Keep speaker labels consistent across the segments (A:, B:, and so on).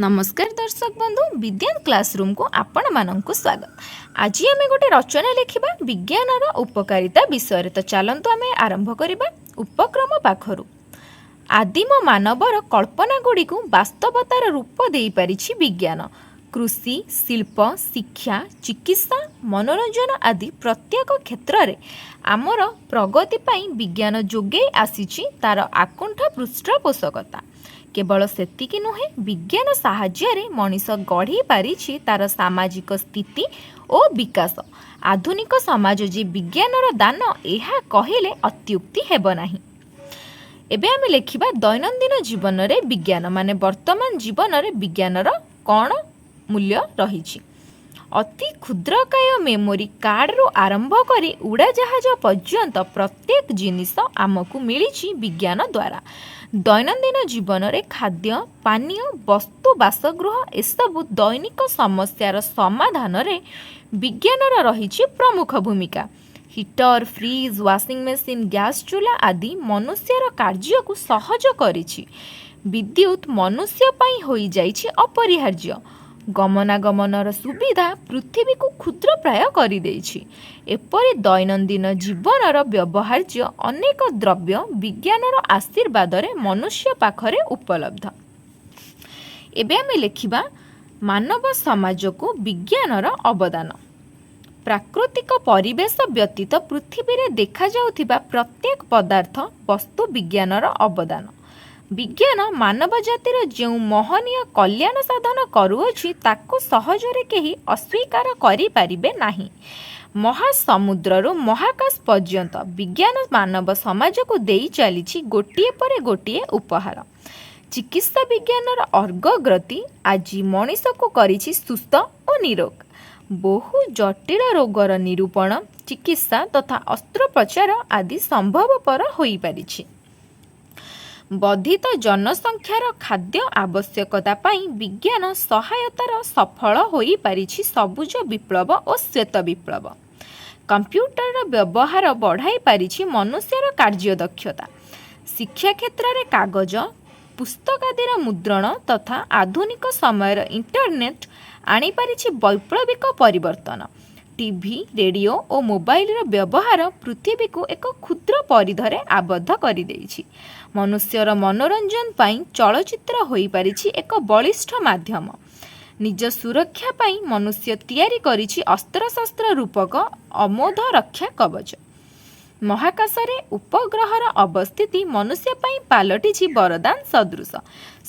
A: ନମସ୍କାର ଦର୍ଶକ ବନ୍ଧୁ, ବିଜ୍ଞାନ କ୍ଲାସରୁମ୍କୁ ଆପଣମାନଙ୍କୁ ସ୍ୱାଗତ। ଆଜି ଆମେ ଗୋଟେ ରଚନା ଲେଖିବା ବିଜ୍ଞାନର ଉପକାରିତା ବିଷୟରେ। ତ ଚାଲନ୍ତୁ, ଆମେ ଆରମ୍ଭ କରିବା ଉପକ୍ରମ ପାଖରୁ। ଆଦିମ ମାନବର କଳ୍ପନା ଗୁଡ଼ିକୁ ବାସ୍ତବତାର ରୂପ ଦେଇପାରିଛି ବିଜ୍ଞାନ। କୃଷି, ଶିଳ୍ପ, ଶିକ୍ଷା, ଚିକିତ୍ସା, ମନୋରଞ୍ଜନ ଆଦି ପ୍ରତ୍ୟେକ କ୍ଷେତ୍ରରେ ଆମର ପ୍ରଗତି ପାଇଁ ବିଜ୍ଞାନ ଯୋଗେଇ ଆସିଛି ତାର ଆକୁଣ୍ଠ ପୃଷ୍ଠପୋଷକତା। କେବଳ ସେତିକି ନୁହେଁ, ବିଜ୍ଞାନ ସାହାଯ୍ୟରେ ମଣିଷ ଗଢ଼ି ପାରିଛି ତାର ସାମାଜିକ ସ୍ଥିତି ଓ ବିକାଶ। ଆଧୁନିକ ସମାଜ ଯେ ବିଜ୍ଞାନର ଦାନ, ଏହା କହିଲେ ଅତ୍ୟୁକ୍ତି ହେବ ନାହିଁ। ଏବେ ଆମେ ଲେଖିବା ଦୈନନ୍ଦିନ ଜୀବନରେ ବିଜ୍ଞାନ, ମାନେ ବର୍ତ୍ତମାନ ଜୀବନରେ ବିଜ୍ଞାନର କ'ଣ ମୂଲ୍ୟ ରହିଛି। ଅତି କ୍ଷୁଦ୍ରକାୟ ମେମୋରି କାର୍ଡ଼ରୁ ଆରମ୍ଭ କରି ଉଡ଼ାଜାହାଜ ପର୍ଯ୍ୟନ୍ତ ପ୍ରତ୍ୟେକ ଜିନିଷ ଆମକୁ ମିଳିଛି ବିଜ୍ଞାନ ଦ୍ୱାରା। ଦୈନନ୍ଦିନ ଜୀବନରେ ଖାଦ୍ୟ, ପାନୀୟ, ବସ୍ତୁ, ବାସଗୃହ ଏସବୁ ଦୈନିକ ସମସ୍ୟାର ସମାଧାନରେ ବିଜ୍ଞାନର ରହିଛି ପ୍ରମୁଖ ଭୂମିକା। Heater, fridge, washing machine, gas ଚୁଲା ଆଦି ମନୁଷ୍ୟର କାର୍ଯ୍ୟକୁ ସହଜ କରିଛି। ବିଦ୍ୟୁତ୍ ମନୁଷ୍ୟ ପାଇଁ ହୋଇଯାଇଛି ଅପରିହାର୍ଯ୍ୟ। ଗମନାଗମନର ସୁବିଧା ପୃଥିବୀକୁ କ୍ଷୁଦ୍ରପ୍ରାୟ କରିଦେଇଛି। ଏପରି ଦୈନନ୍ଦିନ ଜୀବନର ବ୍ୟବହାର୍ଯ୍ୟ ଅନେକ ଦ୍ରବ୍ୟ ବିଜ୍ଞାନର ଆଶୀର୍ବାଦରେ ମନୁଷ୍ୟ ପାଖରେ ଉପଲବ୍ଧ। ଏବେ ଆମେ ଲେଖିବା ମାନବ ସମାଜକୁ ବିଜ୍ଞାନର ଅବଦାନ। ପ୍ରାକୃତିକ ପରିବେଶ ବ୍ୟତୀତ ପୃଥିବୀରେ ଦେଖାଯାଉଥିବା ପ୍ରତ୍ୟେକ ପଦାର୍ଥ ବସ୍ତୁ ବିଜ୍ଞାନର ଅବଦାନ। ବିଜ୍ଞାନ ମାନବ ଜାତିର ଯେଉଁ ମହନୀୟ କଲ୍ୟାଣ ସାଧନ କରୁଅଛି, ତାକୁ ସହଜରେ କେହି ଅସ୍ୱୀକାର କରିପାରିବେ ନାହିଁ। ମହାସମୁଦ୍ରରୁ ମହାକାଶ ପର୍ଯ୍ୟନ୍ତ ବିଜ୍ଞାନ ମାନବ ସମାଜକୁ ଦେଇ ଚାଲିଛି ଗୋଟିଏ ପରେ ଗୋଟିଏ ଉପହାର। ଚିକିତ୍ସା ବିଜ୍ଞାନର ଅଗ୍ରଗତି ଆଜି ମଣିଷକୁ କରିଛି ସୁସ୍ଥ ଓ ନିରୋଗ। ବହୁ ଜଟିଳ ରୋଗର ନିରୂପଣ, ଚିକିତ୍ସା ତଥା ଅସ୍ତ୍ରୋପଚାର ଆଦି ସମ୍ଭବପର ହୋଇପାରିଛି। ବର୍ଦ୍ଧିତ ଜନସଂଖ୍ୟାର ଖାଦ୍ୟ ଆବଶ୍ୟକତା ପାଇଁ ବିଜ୍ଞାନ ସହାୟତାର ସଫଳ ହୋଇପାରିଛି ସବୁଜ ବିପ୍ଳବ ଓ ଶ୍ୱେତ ବିପ୍ଳବ। କମ୍ପ୍ୟୁଟରର ବ୍ୟବହାର ବଢ଼ାଇ ପାରିଛି ମନୁଷ୍ୟର କାର୍ଯ୍ୟଦକ୍ଷତା। ଶିକ୍ଷା କ୍ଷେତ୍ରରେ କାଗଜ, ପୁସ୍ତକାଦିର ମୁଦ୍ରଣ ତଥା ଆଧୁନିକ ସମୟର ଇଣ୍ଟରନେଟ୍ ଆଣିପାରିଛି ବୈପ୍ଳବିକ ପରିବର୍ତ୍ତନ। ଟିଭି, ରେଡ଼ିଓ ଓ ମୋବାଇଲର ବ୍ୟବହାର ପୃଥିବୀକୁ ଏକ କ୍ଷୁଦ୍ର ପରିଧରେ ଆବଦ୍ଧ କରିଦେଇଛି। ମନୁଷ୍ୟର ମନୋରଞ୍ଜନ ପାଇଁ ଚଳଚ୍ଚିତ୍ର ହୋଇପାରିଛି ଏକ ବଳିଷ୍ଠ ମାଧ୍ୟମ। ନିଜ ସୁରକ୍ଷା ପାଇଁ ମନୁଷ୍ୟ ତିଆରି କରିଛି ଅସ୍ତ୍ରଶସ୍ତ୍ର ରୂପକ ଅମୋଘ ରକ୍ଷା କବଚ। ମହାକାଶରେ ଉପଗ୍ରହର ଅବସ୍ଥିତି ମନୁଷ୍ୟ ପାଇଁ ପାଲଟିଛି ବରଦାନ ସଦୃଶ।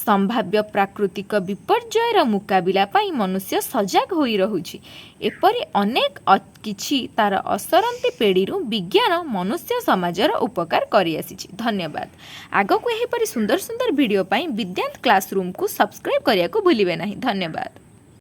A: ସମ୍ଭାବ୍ୟ ପ୍ରାକୃତିକ ବିପର୍ଯ୍ୟୟର ମୁକାବିଲା ପାଇଁ ମନୁଷ୍ୟ ସଜାଗ ହୋଇ ରହୁଛି। ଏପରି ଅନେକ କିଛି ତାର ଅସରନ୍ତି ପେଡ଼ିରୁ ବିଜ୍ଞାନ ମନୁଷ୍ୟ ସମାଜର ଉପକାର କରିଆସିଛି। ଧନ୍ୟବାଦ। ଆଗକୁ ଏହିପରି ସୁନ୍ଦର ସୁନ୍ଦର ଭିଡ଼ିଓ ପାଇଁ ବିଦ୍ୟାନ୍ତ କ୍ଲାସରୁମ୍କୁ ସବସ୍କ୍ରାଇବ୍ କରିବାକୁ ଭୁଲିବେ ନାହିଁ। ଧନ୍ୟବାଦ।